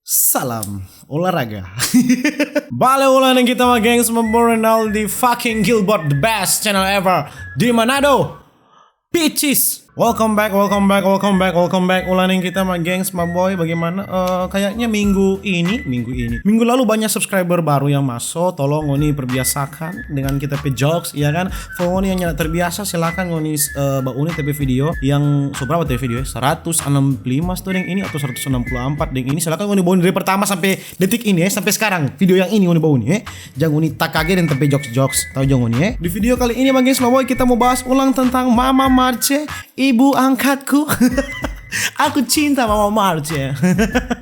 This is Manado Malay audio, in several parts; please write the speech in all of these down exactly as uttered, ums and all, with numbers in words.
Salam olahraga. Bale ulang deng kita, my gengs, my boy Renaldi fucking Gilbert, the best channel ever di Manado. Peaches. Welcome back, welcome back, welcome back, welcome back. Ulang deng kita, my gengs, my boy. Bagaimana? Eh, kayaknya minggu ini, minggu ini, minggu lalu banyak subscriber baru yang maso. Tolong ngoni perbiasakan dengan kita pe jokes, ya kan? For ngoni yang nyanda terbiasa, silakan ngoni, eh, bauni ta pe video yang so berapa ta pe video, ya? Seratus enam puluh lima sto deng ini atau seratus enam puluh empat deng ini. Silakan ngoni bauni dari pertama sampe detik ini, eh, sampe sekarang. Video yang ini ngoni bauni, eh. Jang ngoni takage deng ta pe jokes-jokes. Tau jang ngoni, eh. Di video kali ini, my gengs, my boy, kita mo bahas ulang tentang Mama Marce, ibu angkatku. Aku cinta Mama Marce.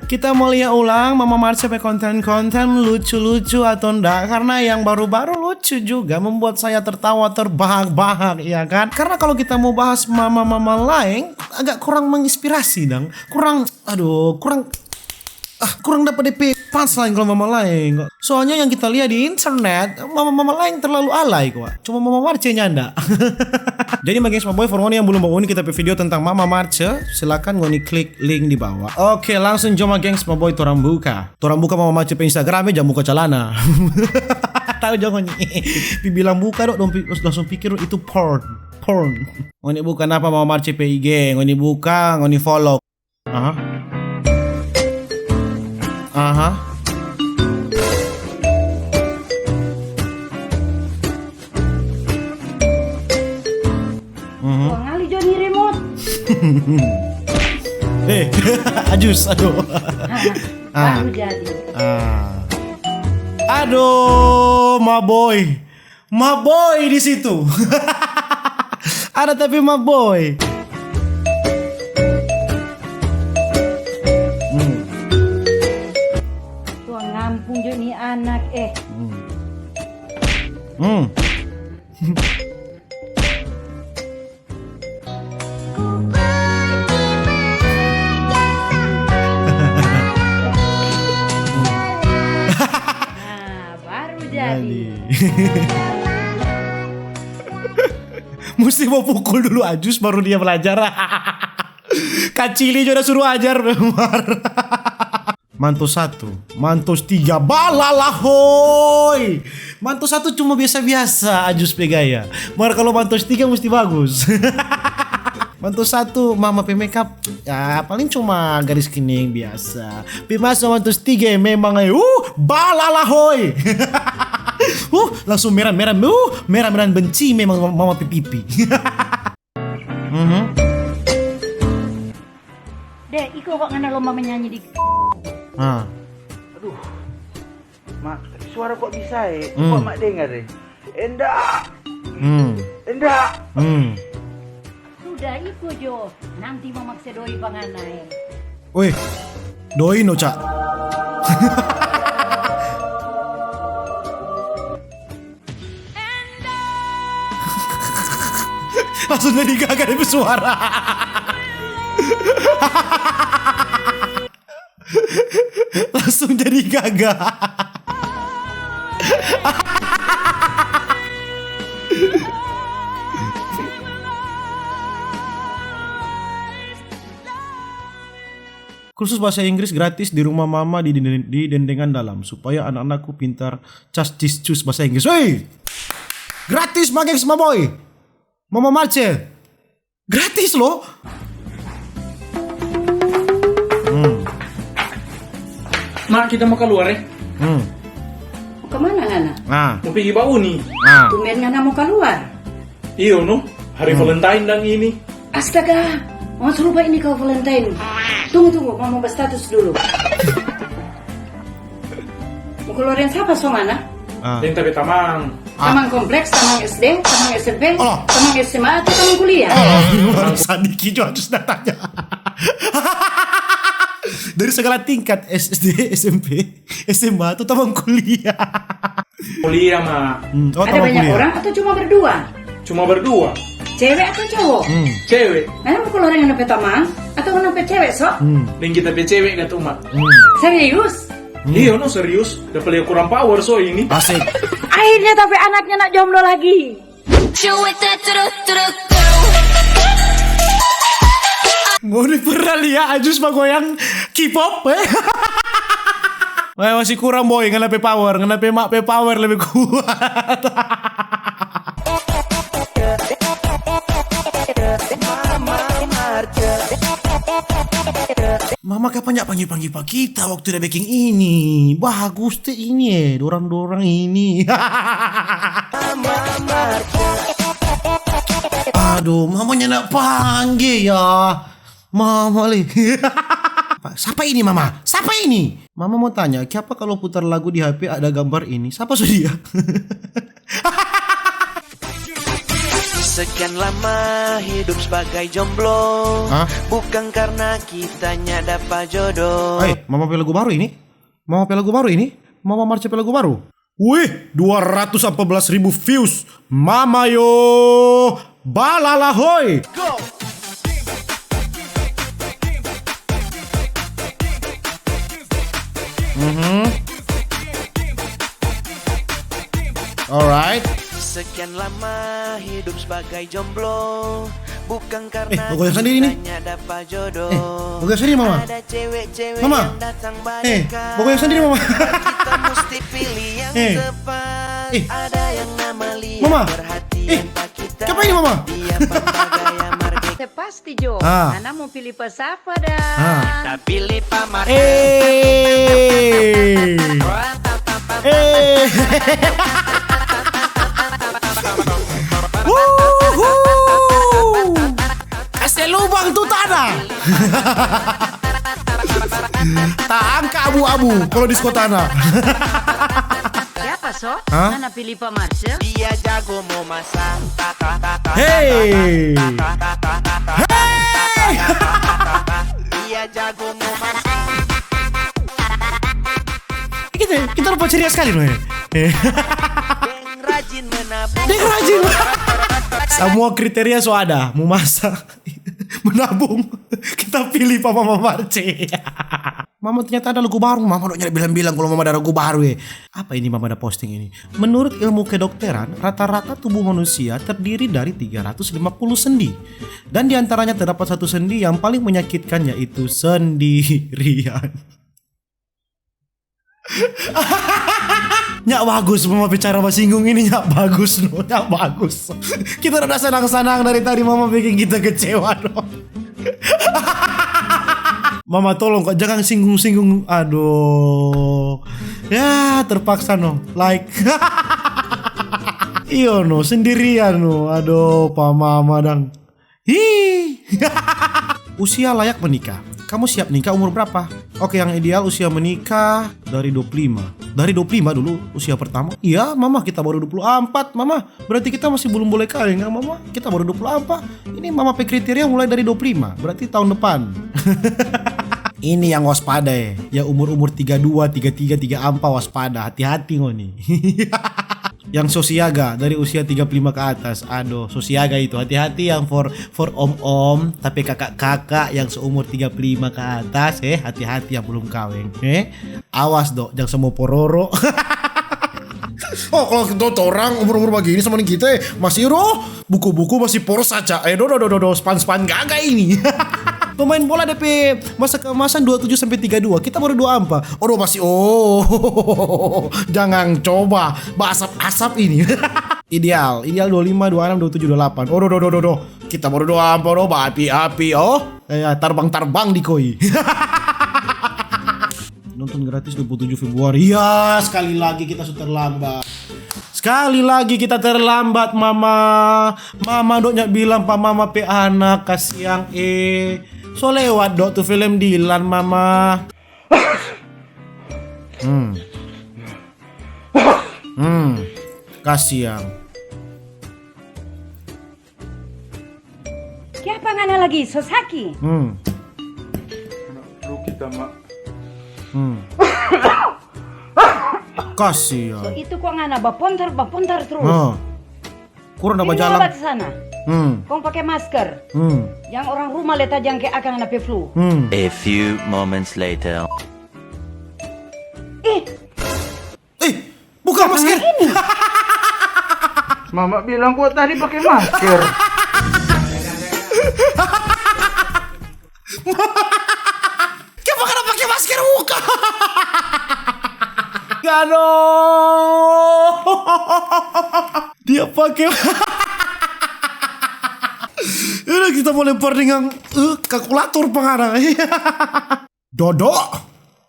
Kita mo lia ulang Mama Marce pe konten-konten lucu-lucu atau ndak, karena yang baru-baru lucu juga, membuat saya tertawa terbahak-bahak, ya kan? Karena kalau kita mo bahas mama-mama laeng, agak kurang menginspirasi dang. Kurang, aduh, kurang, ah, kurang dapa depe punchline kalau mama laeng. Soalnya yang kita lia di internet, mama-mama laeng terlalu alay kwa. Cuma Mama Marce nyanda. Jadi, my gengs, my boy, for ngoni yang belum bauni kita pe video tentang Mama Marce, silakan ngoni klik link di bawah. Oke, langsung jo, my gengs, my boy, torang buka. Torang buka Mama Marce pe Instagram, eh, jang buka calana. Tau jo ngoni. Pi bilang buka dok, dong pi-, langsung pikir itu porn. Porn. Ngoni buka napa Mama Marce pe I G, ngoni buka, ngoni follow. Aha. Aha. Mhm. Wah, ngali jo ni remote. Eh, Ajus, aduh. Ah, ah. Baru jadi. Ah. Aduh, my boy. My boy di situ. Ada tapi my boy. Hmm. Tuang ngampung jo ni anak, eh. Hmm. Hmm. Nah, baru jadi. Musti mo pukul dulu Ajus, baru dia belajar. Kacili jo da suru ajar memang. Mantos satu, mantos tiga, balalahoi. Mantos satu cuma biasa-biasa, Ajus pe gaya. Mar kalo mantos tiga musti bagus. Mantos satu, mama pe makeup, ya, paling cuma garis kening biasa. Pi maso mantos tiga, memang, eh, uh, balalahoi. Uh, langsung merah-merah, uh, merah-merah benci memang mama pe pipi. Mhm. Deh, iko kok ngana lomba menyanyi di. Ah. Aduh. Mak, suara kok bisa, eh? Hmm. Kok mak dengar, eh? Enda. Hmm. Enda. Hmm. Sudah iko jo, nanti mamak se doi pa ngana, eh. Weh, doi no, Cak. Langsung jadi gaga dia pe suara. Langsung jadi gaga. Kursus bahasa Inggris gratis di rumah mama di, di, di Dendengan Dalam, supaya anak-anakku pintar cas cis cus bahasa Inggris. Woi! Gratis, my gengs, my boy. Mama Marce. Gratis loh. Hmm. Mak, kita mo kaluar, eh. Hmm. Mo ka mana ngana? Ah. Mo pigi ba uni. Ah. Tumben ngana mo kaluar. Iyo no, hari Valentine dang ini. Astaga, mama so lupa ini kalo Valentine. Tunggu, tunggu, mama mo ba status dulu. Mo kaluar deng sapa so ngana? Ah. Deng ta pe tamang. Ah. Tamang kompleks, tamang S D, tamang S M P, tamang S M A, atau tamang kuliah? Oh, baru sadiki jo harus datanya. Dari segala tingkat, S D, S M P, S M A, atau tamang kuliah. Kuliah, Mak. Hmm, oh, ada banyak orang atau cuma berdua? Cuma berdua. Cewek atau cowok? Hmm. Cewek. Ngana mo kaluar deng ngana pe tamang atau ngana pe cewek so? Hmm. Deng kita pe cewek katu, Mak. Hmm. Serius? Hmm. Iyo no, serius. Dapa lia kurang power so ini. Asik. Akhirnya ta pe anaknya nak jomblo lagi. Ngoni pernah lia Ajus bagoyang K-pop, eh? Eh, masih kurang, boy, ngana pe power, ngana pe mak pe power lebih kuat. Mama kapan nyak pangge-pangge pa kita waktu da beking ini? Bagus te ini, eh, dorang-dorang ini. Aduh, mamanya nyak pangge ya. Mama le. Sapa ini, Mama? Sapa ini? Mama mau tanya, kiapa kalau putar lagu di H P ada gambar ini? Sapa so dia? Sekian lama hidup sebagai jomblo, hah? Bukan karena kita nyak dapa jodoh. Eh, Mama pe lagu baru ini? Mama pe lagu baru ini? Mama Marce pe lagu baru? Wih, dua ratus empat belas ribu views. Mama yo, balala hoi. Go. Mhm. Alright. Sekian lama hidup sebagai jomblo, bukan karena, eh, bagoyang sendiri nih. Kita nyak dapa jodoh. Eh, bagoyang sendiri, Mama. Ada cewek-cewek, Mama, yang datang, eh, bagoyang sendiri, Mama. Kita mesti pilih yang, eh, tepat. Eh. Ada yang nama lia, Mama, perhatian, eh, pa kita. Siapa ini, Mama? Dia pun bagaya mardeka. Se pasti jo, ah, ngana mo pili pa sapa dang? Ah. Kita pili pa Marce. Eh. Eh. Wuhu. Kase lubang tu tanah. Taangka abu-abu kalau disko tanah. Siapa so? Hah? Ngana pili pa Marce? Dia jago mo masak. Hei. Hei. Dia jago mo masak. Kita, kita rupa ceria sekali, no, eh. Deng rajin menabung. Deng rajin. Semua kriteria so ada, mo masak, menabung. Kita pili pa Mama Marce. Mama, ternyata ada lagu baru. Mama dok nyanda bilang-bilang kalau Mama ada lagu baru, eh. Apa ini Mama ada posting ini? Menurut ilmu kedokteran, rata-rata tubuh manusia terdiri dari tiga ratus lima puluh sendi. Dan di antaranya terdapat satu sendi yang paling menyakitkan, yaitu sendirian. Nyak bagus, Mama pe cara basinggung ini nyak bagus, no. Nyak bagus. Kita udah sanang-sanang dari tadi, Mama bikin kita kecewa, no. Mama, tolong kok, jangan singgung-singgung. Aduh. Ya, terpaksa, no. Like. Iyo, no, sendirian, no. Aduh, pa Mama dang. Hi. Usia layak menikah. Kamu siap nikah umur berapa? Oke, yang ideal usia menikah dari dua puluh lima. Dari dua puluh lima dulu usia pertama. Iya, Mama, kita baru dua puluh empat, Mama. Berarti kita masih belum boleh kawin, kan, Mama? Kita baru dua puluh empat. Ini Mama pe kriteria mulai dari dua puluh lima. Berarti tahun depan. Ini yang waspada, eh. Ya, umur-umur tiga dua, tiga tiga, tiga empat, waspada. Hati-hati ngoni. Yang so siaga dari usia tiga puluh lima ke atas. Aduh, so siaga itu. Hati-hati yang for, for om-om, tapi kakak-kakak yang seumur tiga puluh lima ke atas, eh, hati-hati yang belum kaweng, eh. Awas do, jang semua pororo. Oh, kalau kita orang umur-umur begini sama kita, eh, masih roh, buku-buku masih polos saja. Eh, do, do, do, do, do, span-span gaga ini. Pemain bola D P masa keemasan dua tujuh sampai tiga dua, kita baru dua empat. Aduh, masih, oh, jangan coba, baasap-asap ini. Ideal, ideal dua lima, dua enam, dua tujuh, dua delapan. Oh, do, do, do, do, do. Kita baru dua empat, oh, baapi-api, oh. Eh, ya, tarbang-tarbang di koi. Nonton gratis dua puluh tujuh Februari. Ya, sekali lagi kita sudah terlambat. Sekali lagi kita terlambat, Mama. Mama dok nyak bilang pa Mama pe anak, kasiang, eh. So lewat dok tu film Dilan, Mama. Hmm. Hmm. Kasiang. Kiapa ngana lagi so saki? Hmm. Flu kita, Mak. Hmm. Kasiang. So itu kong ngana bapontar, bapontar trus. Nah. Kurang da bajalang. Sini bawa ke sana. Hmm. Kong pake masker. Hmm. Jang orang rumah le tajangke akang ngana pe flu. Hmm. A few moments later. Ih. Eh, buka masker. Ini. Mama bilang kok tadi pake masker. Kenapa kada pake masker muka? Aduh. Dia pakai. Ini kita mau lempar dengan uh, kalkulator pangana. Dodo.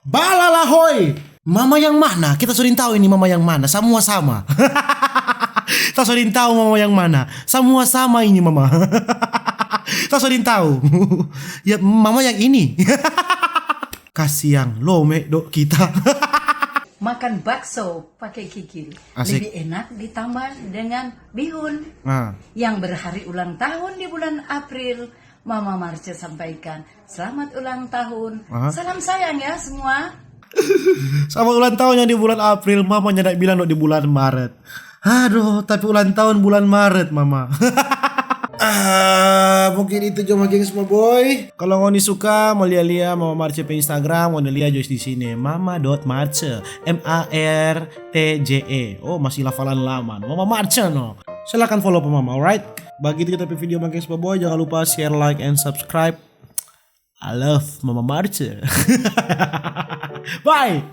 Balala hoi. Mama yang mana? Kita so ding tahu ini mama yang mana. Samua sama. Kita so ding tahu mama yang mana. Samua sama ini mama. Kita so ding tahu. Ya mama yang ini. Kasiang lome do kita. Makan bakso pakai kikil. Asik. Lebih enak ditambah dengan bihun. Nah. Yang berhari ulang tahun di bulan April, Mama Marce sampaikan, selamat ulang tahun. Aha. Salam sayang ya semua. Sama ulang tahun yang di bulan April, mama nyanda bilang dok di bulan Maret. Aduh, tapi ulang tahun bulan Maret, mama. Ah, mungkin itu jo mah, gengs, my boy. Kalau ngoni suka mau lia-lia Mama Marce pe Instagram, ngoni lia jo di sini, mama dot marce, M A R T J E. Oh, masih lafalan lama, Mama Marce no. Silakan follow pa mama, alright? Bagitu kita pe video, my gengs, my boy. Jangan lupa share, like, and subscribe. I love Mama Marce. Bye.